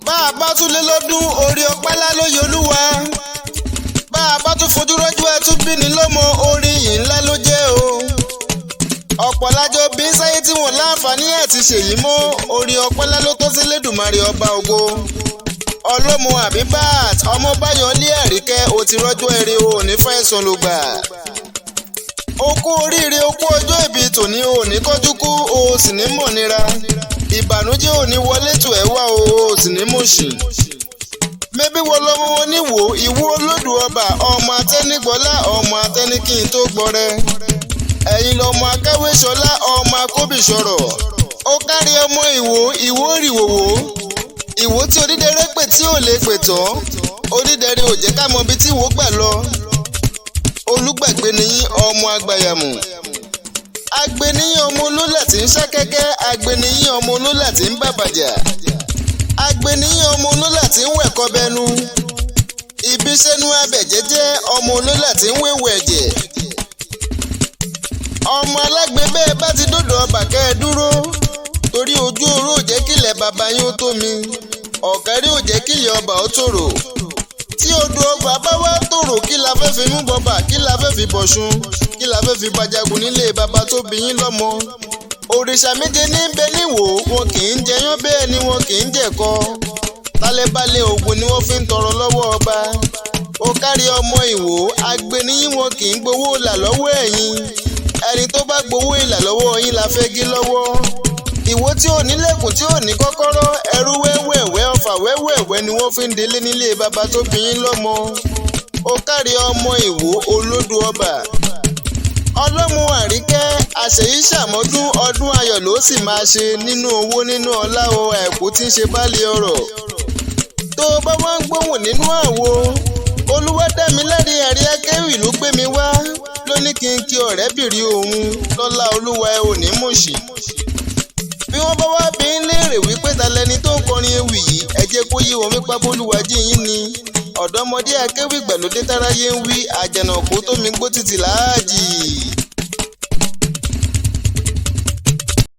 Bá a bá tún lé lọ́dún, orí ọpẹ́ ńlá ló yẹ Olúwa. Bá a bá tún fojú rọ́jú ẹ tún bí ní lọ́mọ, orí yìí ńlá ló jẹ́ o. Ọ̀pọ̀ lájọ bí sáyé tí wọ́n láǹfààní àti ṣèyí mọ́, orí ọpẹ́ ńlá ló tọ́ sí Lédùmarè ọba ògo. Ọlọ́mọ Abibat ọmọ báyọ̀ lé Àríkẹ́, o ti rọ́jọ́ eré, o ò ní fàìsàn ló gbà. O kú oríire, o kú ọjọ́ ìbí tòní, o ò ní kọ́jú kú, o ò sì ní mọ̀ nira. Ìbànújẹ́ ò ní wọlé tù ẹ́ wá o, ò sì ní mọ̀ṣì. Mébí wo lọmọ wọn níwò ìwú olódù ọba, ọmọ atẹ́nigbọ́lá, ọmọ atẹ́nikín tó gbọrẹ. Ẹ̀yin lọmọ akáwéṣọlá, ọmọ akóbìṣọrọ̀. Ó kárí ọmọ ìwò, ìwò rìwòwò. Ìwò tí onídẹrẹ́ pè tí ò lè pè tán. Onídẹrẹ́ ò jẹ́ ká mọ ibi tí ìwò gbà lọ. Olùgbàgbé nìyí ọmọ àgbàyàmù. Agbeniyin ọmọ olólà tí ń ṣákẹ́kẹ́, agbeniyin ọmọ olólà tí ń bàbàjà, agbeniyin ọmọ olólà tí ń wẹ̀kọ́ bẹnu. Ibiṣẹ́nu abẹ̀jẹ́jẹ́ ọmọ olólà tí ń wéwò ẹ̀jẹ̀. Ọmọ alágbe bẹ́ẹ̀ bá ti dòdò ọba kẹ́ ẹ dúró, torí ojú oró ò jẹ́ kílẹ̀ bàbá yín ó tó mi, ọ̀kárí ò jẹ́ kílẹ̀ ọba ó tòrò. Tí odò ọba bá wá tòrò, kí la fẹ́ fi mú bọba, kí la fẹ́ fi bọ̀ṣun, kí la fẹ́ fi bàjágun nílé bàbá tó bí yín lọ́mọ? Òrìṣà méje ní bẹ níwò, wọn kì í jẹyán, bẹ́ẹ̀ ni wọn kì í jẹ̀kọ. Tálẹ́bálẹ̀ ògùn ni wọ́n fi ń tọrọ lọ́wọ́ ọba. Ó kárí ọmọ ìwò, agbeniyin wọn kì í gbowó ìlà lọ́wọ́ ẹ̀yin. Ẹni tó bá gbowó ìlà lọ́wọ́ yín la fẹ́ gé lọ́wọ́. Ìwò tí ò nílẹ̀kùn tí ò ní kọ́kọ́rọ́, ẹrú wẹ́wẹ́wẹ́ ọfà wẹ́wẹ́wẹ́ ni wọ́n fi ń délé nílé bàbá tó bí yín lọ́mọ. Ó kárí ọmọ ìwò olódù ọba. Ọlọ́mọ Àríkẹ́, àṣeyí ṣàmọ́dún, ọdún ayọ̀ ló sì máa ṣe nínú owó, nínú ọlá o, àìkú tí ń ṣe báàlì ọ̀rọ̀. Tó o bá wá ń gbóhùn nínú àwo, Olúwadámiláre Àríyákẹ́wì ló gbé mi wá, ló ní kí n kí ọ̀rẹ́bìnrin òun lọ́lá Olúwa ẹ ò ní mọ̀ṣì. Bí wọ́n bá wá bí ń léèrè wípé ta lẹni tó ń kọrin ewì yìí, ẹ jẹ́ kó yé wọn wípé Bólúwàjí yín ni. Ọ̀dọ́mọdé akéwì gbàlódé táráyé ń wí, àjànàkú tó mi gbó títì láàjì.